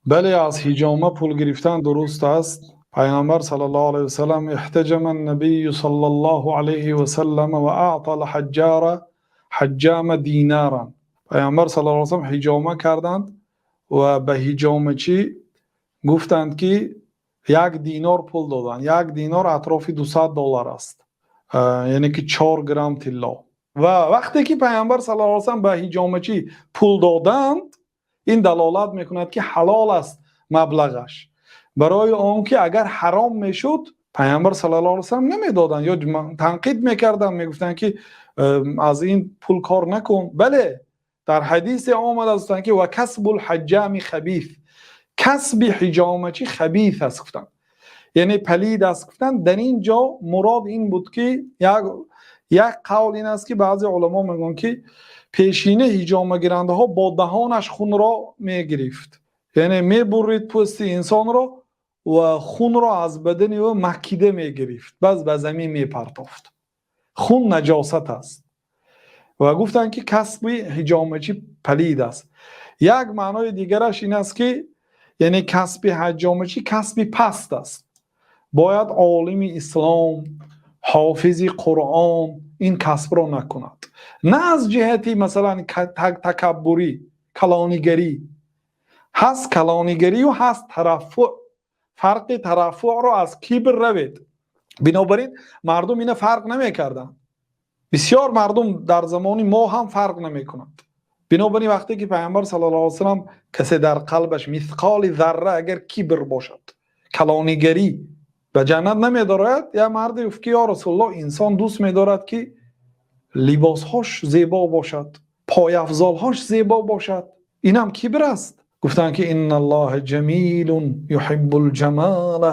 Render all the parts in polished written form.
Бале, аз ҳиҷома пул гирифтан дуруст аст. Паёмбар саллаллоҳу алайҳи васаллам: احتجم النبي صلى الله عليه وسلم وأعطى الحجار حجام دينارا. Паёмбар саллаллоҳу алайҳи васаллам ҳиҷома карданд ва ба ҳиҷомачӣ гуфтанд, ки 1 динор пул доданд. 1 динор атрофи 200 доллар аст, яъне ки 4 грамм тилло. Ва вақте ки Паёмбар саллаллоҳу алайҳи васаллам ба ҳиҷомачӣ пул доданд, ин далолат мекунад, ки ҳалол аст маблағаш, барои он ки агар ҳаром мешуд, Паёмбар саллаллоҳу алайҳи васаллам намедоданд ё танқид мекарданд, мегуфтанд, ки аз ин пул кор накун. Бале, дар ҳадисе омадааст, гуфтанд, ки وكسب الحجام خبيث, касби ҳиҷомачӣ хабис аст, гуфтанд, яъне палид аст, гуфтанд. Дар ин ҷо мурод ин буд, ки як қавл ин аст, ки баъзе уламо мегӯянд, ки пешина ҳиҷомагирандаҳо бо даҳонаш хунро мегирифт, яъне мебурид пӯсти инсонро ва хунро аз бадани ӯ макида мегирифт, баъз ба замин мепартофт. Хун наҷосат аст ва гуфтанд, ки касби ҳиҷомачӣ палид аст. Як маънои дигараш ин аст, ки яъне касби ҳаҷомачӣ касби паст аст. Бояд олими ислом, ҳофизи Қуръон ин касбро накунад, на аз ҷиҳати, масалан, такаббурӣ, калонигарӣ. Ҳаст калонигарию ҳаст тараффуъ. Фарқи тараффуъро аз кибр равед. Бинобар ин мардум ина фарқ намекарданд. Бисёр мардум дар замони мо ҳам фарқ намекунанд. Бинобар ин вақте ки Пайғамбар саллаллоҳу алайҳи васаллам, касе дар қалбаш мисқоли зарра агар кибр бошад, калонигарӣ, ба ҷаннат намедорояд. Як марде гуфт, ки ё Расулуллоҳ, инсон дӯст медорад, ки либосҳош зебо бошад, пойафзолҳош зебо бошад, инам кибр аст. Гуфтанд, ки إن الله جميل يحب الجمال,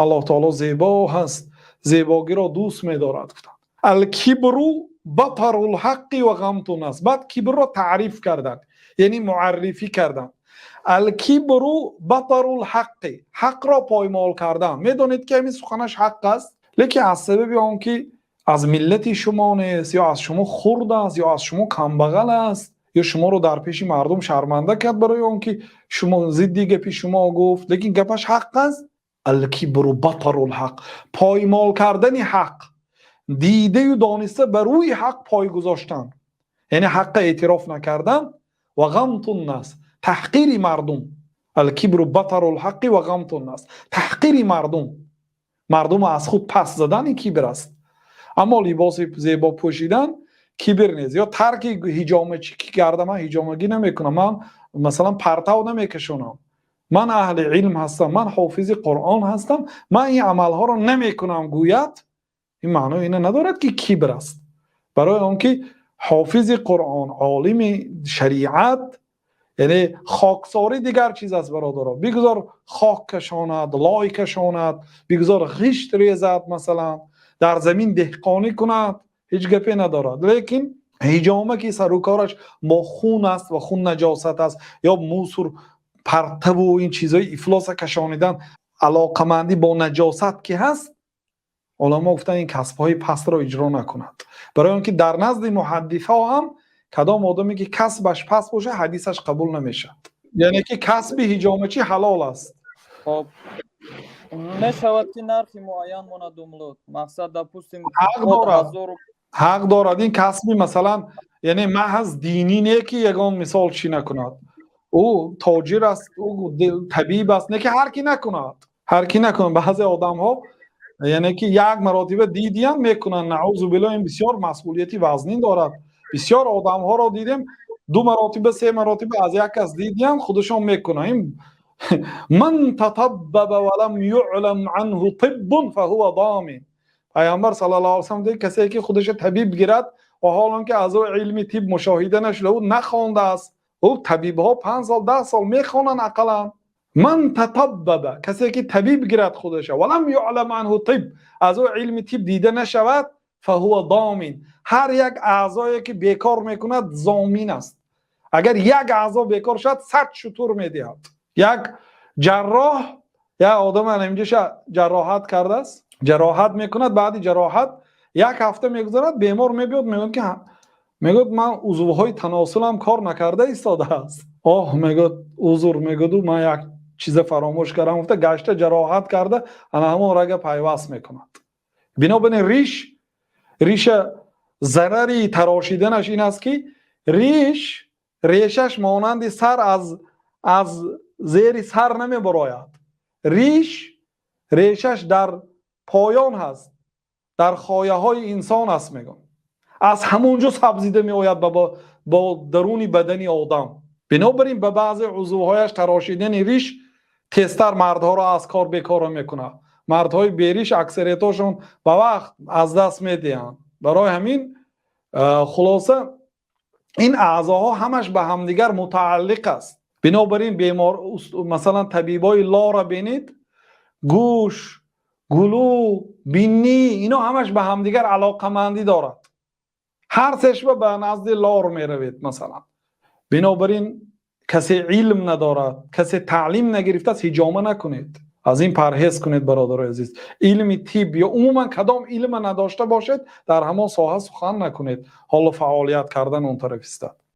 Аллоҳ таоло зебо ҳаст, зебогиро дӯст медорад, гуфтанд. الكبر بطر الحق وغمط الناس. Баъд кибрро таъриф карданд, яъне муаррифӣ карданд. الكبر بطر الحق, ҳақро поймол кардан. Медонед, ки ҳамин суханаш ҳақ аст, лекин аз сабаби он ки аз миллати шумо нест, ё аз шумо хурд аст, ё аз шумо камбағал аст, ё шуморо дар пеши мардум шарманда кард, барои он ки шумо зидди гапи шумо гуфт, лекин гапаш ҳақ аст. الكبر بطر الحق, поймол кардани ҳақ, дидаю дониста ба рӯи ҳақ пой гузоштан, яъне ҳаққа эътироф накардан, وغمط الناس, таҳқири мардум. الكبر بطر الحق وغمط الناس, таҳқири мардум, мардумро аз худ пас задан, ин кибр аст. Аммо либоси зебо пӯшидан кибр нест. Ё тарки ҳиҷомачӣ ки карда, ман ҳиҷомагӣ намекунам, ман, масалан, партав намекашонам, ман аҳли илм ҳастам, ман ҳофизи Қуръон ҳастам, ман ин амалҳоро намекунам, гӯяд, ин маънои ина надорад, ки кибр аст. Барои он ки ҳофизи Қуръон, олими шариат, яъне хоксорӣ дигар чиз аст, бародаро. Бигузор хок кашонад, лой кашонад, бигузор ғишт резад, масалан, дар замин деҳқонӣ кунад, ҳеҷ гапе надорад. Лекин ҳиҷома, ки сару кораш бо хун аст ва хун наҷосат аст, ё мусор, партаву ин чизҳои ифлоса кашонидан, алоқамандӣ бо наҷосат ки ҳаст, уламо гуфтанд, ин касбҳои пастро иҷро накунад. Барои он ки дар назди муҳаддисҳо ҳам кадом одаме ки касбаш паст бошад, ҳадисаш қабул намешавад. Яъне ки касби ҳиҷомачӣ ҳалол аст. Хоб, мешавад, ки нархи муайян монад умлуд, мақсад, допустим? Ҳақ дорад, ҳақ дорад. Ин касби, масалан, яъне маҳз динӣ не, ки ягон мисол чӣ накунад. Ӯ тоҷир аст, ӯ табиб аст, не ки ҳар ки накунад, ҳар ки накунад. Баъзе одамҳо, яъне ки як маротиба дидиам мекунанд, наъузу биллоҳ. Ин бисёр масъулияти вазнин дорад. Бисёр одамҳоро дидем, ду маротиба, се маротиба аз як кас дидиам, худашон мекунанд. Ин من تطبب ولم يعلم عنه طب فهو ضامن. Пайғамбар саллаллоҳу алайҳи васаллам дид, касе ки худашо табиб гирад ва ҳол он ки аз ӯ илми тиб мушоҳида нашуда, ӯ нахондааст. Ӯ табибҳо 5 сол, 10 сол мехонанд ақаллан. من تطبب, касе ки табиб гирад худаша, ولم يعلم عنه طب, аз ӯ илми тиб дида нашавад, فهو ضامن. Ҳар як аъзое ки бекор мекунад, зомин аст. Агар як аъзо бекор шавад, 100 шутур медиҳад. Як ҷарроҳ як одам инҷаша ҷарроҳат кардааст, ҷароҳат мекунад. Баъди ҷароҳат як ҳафта мегузарад, бемор мебиёд, мегӯяд, ки мегӯяд, ман узвҳои таносулам кор накарда истодааст. Оҳ, мегӯяд, узр мегӯяду, ман як Чиза фаромӯш кардам гуфта, гашта ҷароҳат карда, ана ҳамон рага пайваст мекунад. Бинобар ин риша зарари тарошиданаш ин аст, ки риш решаш монанди сар аз зери сар намебарояд. Риш решаш дар поён ҳаст, дар хояҳои инсон аст, мегӯям, аз ҳамон ҷо сабзида меояд бо даруни бадани одам. Бинобар ин ба баъзе узвҳояш тарошидани риш тезтар мардҳоро аз кор бекор мекунад. Мардҳои бериш аксариятошон ба вақт аз даст медиҳанд. Барои ҳамин, хулоса, ин аъзоҳо ҳамаш ба ҳамдигар мутааллиқ аст. Бинобар ин бемор, масалан, табибои лора бинед, гӯш, гулӯ, бинӣ, ино ҳамаш ба ҳамдигар алоқамандӣ дорад. Ҳар сешба ба назди лор меравед, масалан. Бинобар ин касе илм надорад, касе таълим нагирифтааст, ҳиҷома накунед, аз ин парҳез кунед, бародарои азиз. Илми тиб ё умуман кадом илма надошта бошед, дар ҳамон соҳа сухан накунед. Ҳоло фаъолият кардан он тараф истад.